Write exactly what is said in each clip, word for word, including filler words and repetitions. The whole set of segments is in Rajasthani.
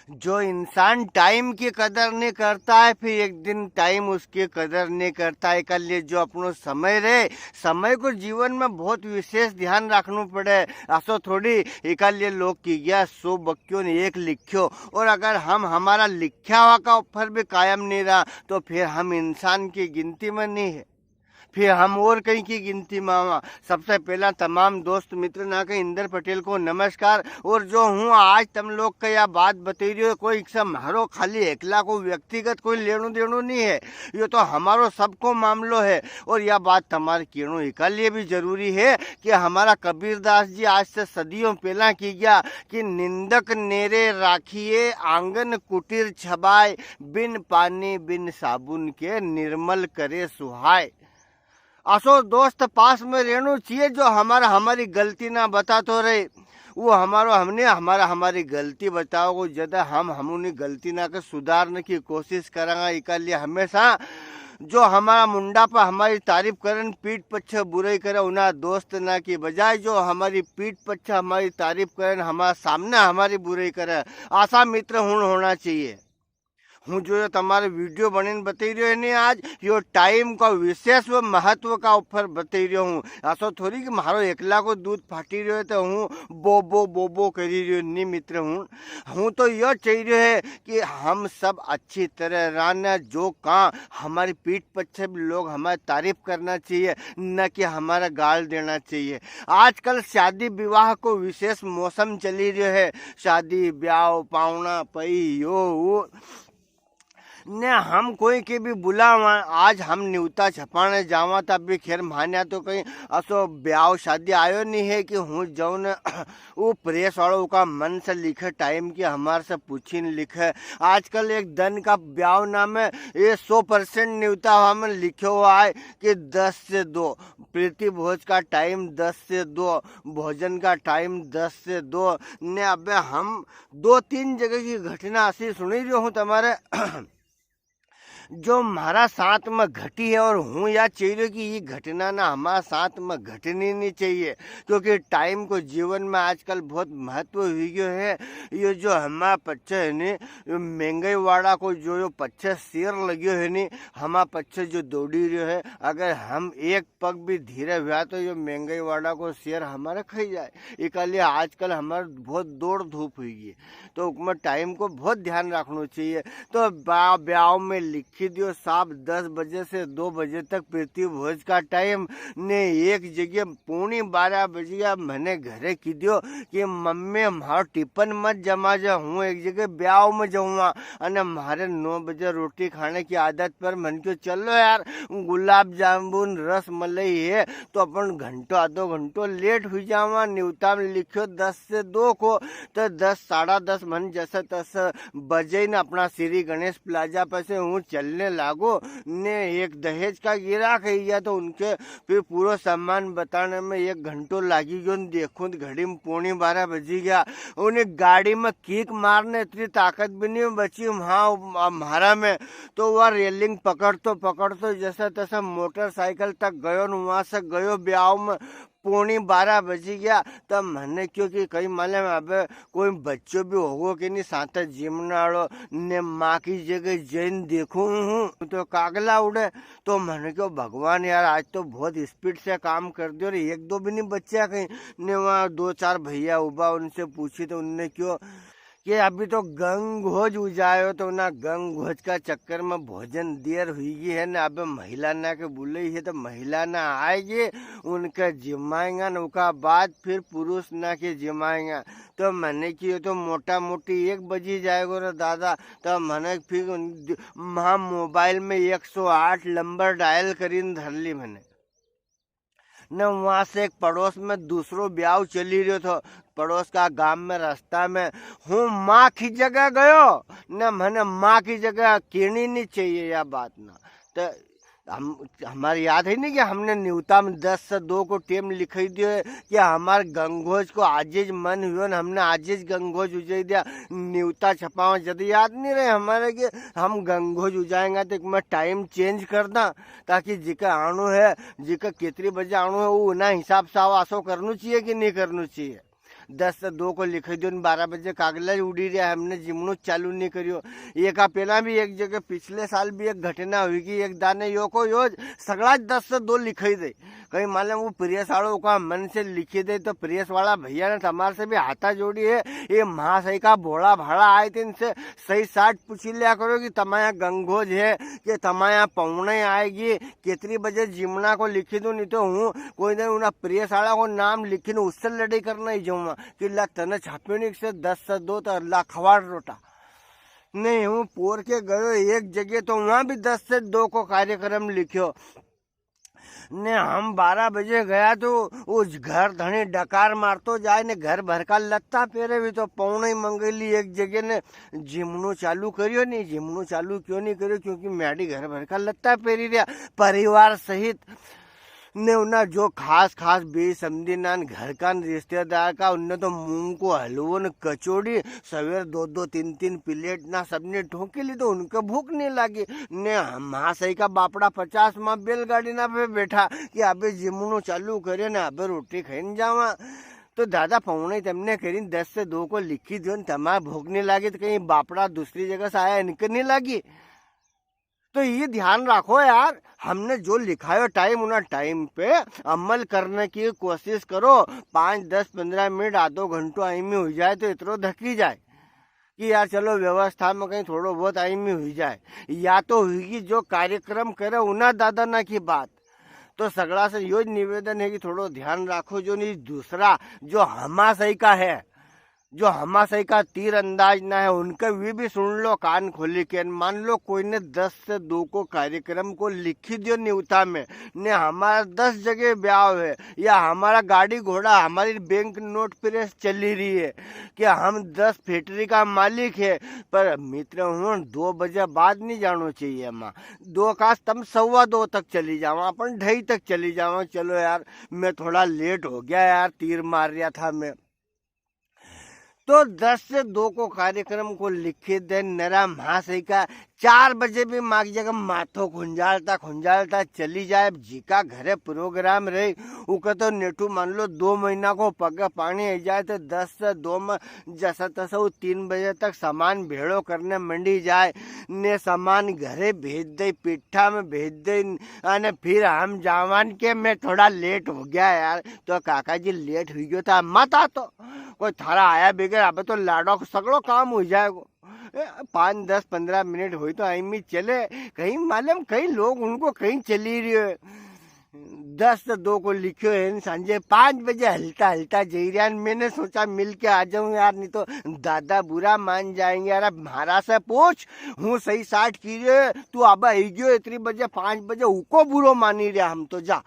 जो इंसान टाइम की कदर नहीं करता है, फिर एक दिन टाइम उसकी कदर नहीं करता है। इका लिए जो अपनो समय रहे, समय को जीवन में बहुत विशेष ध्यान रखनो पड़े। असो थोड़ी इका लिए लोग की गया, सौ बक्यों ने एक लिख्यो, और अगर हम हमारा लिख्या हुआ का ऊपर भी कायम नहीं रहा, तो फिर हम इंसान की गिनती में नहीं है, फिर हम और कहीं की गिनती में आवा। सबसे पहला तमाम दोस्त मित्र ना के इंदर पटेल को नमस्कार। और जो हूँ आज तम लोग का या बात बतई रही हूँ, कोई से म्हारो खाली एकला को व्यक्तिगत कोई लेनो देनो नहीं है, यो तो हमारो सबको मामलो है। और या बात तमारे कहनो इका लिए भी जरूरी है कि हमारा कबीरदास जी आज से सदियों पहला की गया कि निंदक नेरे राखिए, आंगन कुटीर छबाय, बिन पानी बिन साबुन के निर्मल करे सुहाय। असो दोस्त पास में रहनो चाहिए, जो हमारा, हमारी गलती ना बतातो रहे। वो हमारो, हमने हमारा, हमारी गलती बताओगे, जद हम, हम उनी गलती ना के सुधारने की कोशिश करांगा। इका लिए हमेशा जो हमारा मुंडा पर हमारी तारीफ करे न पीठ पच्छे बुराई करे, उना दोस्त ना की बजाय जो हमारी पीठ पच्छे हमारी तारीफ करे न हमारा सामने हमारी बुराई करे, असा मित्र हुण होना चाहिए। हूँ जो यो तमारे वीडियो बनेन बतई रह्यो है नी आज, यो टाइम का विशेष व महत्व का ऊपर बतई रह्यो हूँ। असो थोड़ी कि म्हारो एकला को दूध फाटी रह्यो है तो हूँ बो बो बो बो करी रह्यो नी मित्र हूँ। हूँ तो यो चाही रह्यो है कि हम सब अच्छी तरह रहना, जो काम हमारी पीठ पच्छे भी लोग हमारी तारीफ करना चाहिए, न कि हमारा गाल देना चाहिए। आजकल शादी विवाह को विशेष मौसम चली रह्यो है, शादी ब्याव पावणा पई यो वो ने हम कोई के भी बुलावा, आज हम न्यूता छपाने जावा, तब भी खैर मान्या तो कहीं असो ब्याव शादी आयो नहीं है कि हूँ जाऊँ ने वो प्रेस वालो उका मन से लिखे, टाइम की हमारे से पूछी न लिखे। आजकल एक दन का ब्याव ना में ये सौ परसेंट न्यूता हम लिखे हुआ है कि दस से दो, प्रीति भोज का टाइम दस से दो, भोजन का टाइम दस से दो। ने अबे हम दो तीन जगह की घटना ऐसी सुनी रह्यो हूँ तमारे, जो म्हारा साथ में घटी है, और हूँ या चाही रह्यो कि ये घटना ना हमारा साथ में घटनी नहीं चाहिए, क्योंकि टाइम को जीवन में आजकल बहुत महत्व हुई गयो है। यो जो हमारा पच्छे है नी, यो महंगाई वाला को जो यो पच्छे शेर लग्यो है नी, हमारा पच्छे जो दौड़ी रह्यो है, अगर हम एक पग भी धीरे हुआ तो यो महंगाई वाला को शेर हमारा खाई जाए। इका लिए आजकल हमारे बहुत दौड़ धूप हुई गई, तो उकमें टाइम को बहुत ध्यान रखनो चाहिए। तो बा-, ब्याव में लिखी दियो साहब, दस बजे से दो बजे तक प्रीति भोज का टाइम ने एक जगह पौनी बारह बज गया, मने घरे की दियो कि मम्मी म्हारो टिफिन मत जमा जा, हूँ एक जगह ब्याव में जाऊँगा। अने म्हारे नौ बजे रोटी खाने की आदत पर मन क्यों चलो यार, गुलाब जामुन रस मलाई है, तो अपन घंटो आधो घंटो लेट हुई जावा। न्यूता में लिख्यो दस से दो को, तो दस, साढ़ा दस मन जैसे तैसे बजे न अपना श्री गणेश प्लाजा पे से हूँ चलने लागो। ने एक दहेज का गिराक है गया, तो उनके फिर पूरो सामान बताने में एक घंटो लागी गयो। न देखूं तो घड़ी में पौनी बारह बजी गया। उन्हें गाड़ी में किक मारने इतनी ताकत भी नहीं बची वहाँ म्हारा में, तो वह रेलिंग पकड़तो पकड़तो जैसा तैसा मोटरसाइकिल तक गयो न वहाँ से गयो ब्याव में। पौनी बारह बजी गया, तब मने क्यों कि कई मालूम अब कोई बच्चो भी होगो कि नहीं, साथ जीमने वालो ने माँ की जगह जैन देखूं हूँ, तो कागला उड़े। तो मने क्यों, भगवान यार, आज तो बहुत स्पीड से काम कर दियो रे, एक दो भी नहीं बच्चा कहीं। ने वहाँ दो चार भैया उबा, उनसे पूछी तो उनने क्यों कि अभी तो गंगोज उजायो, तो ना गंगोज का चक्कर में भोजन देर हुई गई है ना, अब महिला ना के बुलाई है, तो महिला ना आएगी, उनके जिमाएंगा ना, उका बाद फिर पुरुष ना के जिमाएंगा। तो मने की ये तो मोटा मोटी एक बजी जाएगो रे दादा। तो मने फिर उन-, हाँ, मोबाइल में एक सौ आठ नंबर डायल करीन धर ली मने। ने वहां से एक पड़ोस में दूसरो ब्याव चली रह्यो थो। पड़ोस का गांव में रास्ता में हूँ माँ की जगह गयो, ने मने माँ की जगह कहनी नहीं चाहिए या बात ना। तो हम, हमारे याद है नहीं कि हमने न्यूता में दस से दो को टेम लिखाई दियो है कि हमारे गंगोज को आजिज मन हुयो ने हमने आजिज गंगोज उजाई दिया। न्यूता छपावा जद याद नहीं रहे हमारे कि हम गंगोज उजाएंगा तो एक में टाइम चेंज कर दा, ताकि जिका आणो है, जिका कितरी बजे आणो है, वो उना हिसाब से आवा। असो करनो चाहिए कि नहीं करनो चाहिए? दस से दो को लिखी दियो ने बारह बजे कागला ही उड़ी रहा, हमने जिमणो चालू नी करियो। एका पेला भी एक जगह पिछले साल भी एक घटना हुई कि एक दाने यो को यो ज सगळा दस से दो लिखी दे। कई मालूम वो प्रेस वालों का मन से लिखी दे, तो प्रेस वाला भैया ने तमारे से भी हाथा जोड़ी है, ये महाशय का भोला भाला आए थे, इनसे सही साठ पूछी लिया करो कि तमाया गंगोज है, कि तमाया पौने आएगी, कितनी बजे जिमणा को लिखी दूं, नी तो हूँ कोई दिन उना प्रेस वाला को नाम लिखी ने उससे लड़ाई करना ही जाऊंगा कि ला तने छाप्यो नी से दस से दो तो ला खवाड़ रोटा। नी, हूँ पोर के गयो एक जगह तो वहां भी दस से दो को कार्यक्रम लिख्यो। ने हम बारह बजे गया तो वो घर धणी डकार मारतो जाए ने घर भर का लत्ता पेरे भी तो पौने मंगेली एक जगह ने जिमणो चालू करियो नी, जिमणो चालू क्यों नी करियो? क्योंकि म्याडी घर भर का लत्ता पेरी रिया परिवार सहित। ने उन्ना जो खास खास बे समधी ना घर का न रिश्तेदार का, उनने तो मूंग को हलवो न कचौड़ी सवेर दो दो तीन तीन प्लेट ना सबने ठोंकी ली, तो उनके भूख नी लागी। ने महाशय का बापड़ा पचास माँ बैलगाड़ी ना पे बैठा कि अबे जिमणो चालू करे ने अबे रोटी खाई न जावा। तो दादा पौने तमने करी दस से दो को लिखी दो न, तमारे भूख नी लागी तो कई बापड़ा दूसरी जगह से आया, इनके नी लागी। तो ये ध्यान राखो यार, हमने जो लिखायो टाइम, उना टाइम पे अमल करने की कोशिश करो। पाँच, दस, पन्द्रह मिनट, आधो घंटो आइमी हुई जाए तो इतरो धकी जाए कि यार चलो व्यवस्था में कई थोड़ो बहुत आइमी हुई जाए। या तो हुई जो कार्यक्रम करे उना दादा ना की बात। तो सगळा से यो ज निवेदन है कि थोड़ो ध्यान राखो जो नी दूसरा जो हमाशय का है, जो हमाशय का तीरंदाज ना है, उनके वी भी सुन लो कान खोली के। मान लो कोई ने दस से दो को कार्यक्रम को लिखी दियो न्यूता में, ने हमारा दस जगह ब्याव है, या हमारा गाड़ी घोड़ा, हमारी बैंक नोट प्रेस चली रही है, कि हम दस फैक्ट्री का मालिक है, पर मित्र हुण दो बजे बाद नी जाणो चाहिए। माँ दो का तम सवा दो तक चली जावा, अपन ढाई तक चली जावा। चलो यार, मैं थोड़ा लेट हो गया यार, तीर मार रहा था मैं। तो दस से दो को कार्यक्रम को लिखी दे, नरा महाशय का चार बजे भी माग जगह माथो खुंजालता खुंजालता चली जाए। जिका घरे प्रोग्राम रहे, उके तो नेठू मान लो दो महीना को पग पानी आई जाए, तो दस से दो में जसा तसा वो तीन बजे तक सामान भेड़ो करने मंडी जाए, ने सामान घरे भेज दे, पिट्ठा में भेज दे, अने फिर हम जावान के मैं थोड़ा लेट हो गया यार। तो काका जी लेट हुई गयो था, मत आ तो। कोई थारा आया बगैर अबे तो लाडो को सगळो काम हुई जाएगो। ए, पाँच, दस, पन्द्रह मिनट हुई तो आइमी चले। कई मालूम कई लोग उनको कई चली रही है। दस से दो को लिख्यो है न, सांझे पाँच बजे हलता हलता जई रहा है। मैंने सोचा मिल के आ जाऊं यार, नी तो दादा बुरा मान जाएंगे। यार अब म्हारा से पूछ, हूँ सही साठ की रह्यो है, तू अब आई गयो इतनी बजे, पाँच बजे, उको बुरो मानी रहा हम तो। जा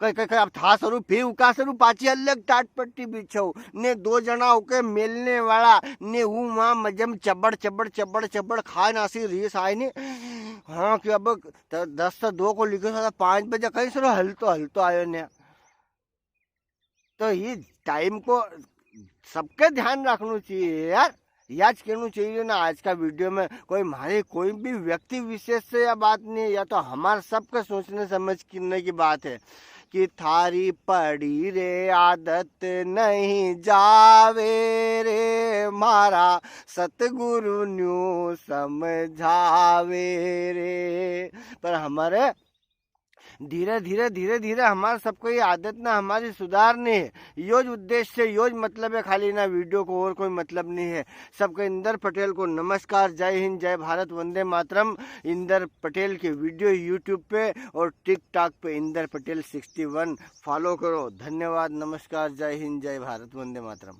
कई, कई, कई, अब था सरू फिर उका सरू पाछी अलग टाट पट्टी बिछाऊ ने दो जणा उके मेलने वाला ने ऊ वहां मजे में चबड़, चबड़, चबड़, चबड़ खाए ना सी रीस आए ने। हाँ, कि अब त-, दस से दो को लिखो था, पाँच बजे कई सरू हलतो, हलतो आयो ने। तो ये टाइम को सबके ध्यान रखना चाहिए यार। याज कहना चाहिए ना, आज का वीडियो में कोई म्हारे कोई भी व्यक्ति विशेष से या बात नहीं है, या तो हमारे सबके सोचने समझ करने की बात है कि थारी पड़ी रे आदत नहीं जावे रे, म्हारा सतगुरु न्यू समझावे रे। पर हमारे धीरे, धीरे, धीरे, धीरे हमारे सबको ये आदत ना हमारी सुधारनी है। यो ज उद्देश्य, यो ज मतलब है खाली ना वीडियो को, और कोई मतलब नहीं है। सबको इंदर पटेल को नमस्कार, जय हिंद, जय भारत, वंदे मातरम। इंदर पटेल के वीडियो YouTube पे और TikTok पे इंदर पटेल सिक्सटी वन follow करो। धन्यवाद, नमस्कार, जय हिंद, जय भारत, वंदे मातरम।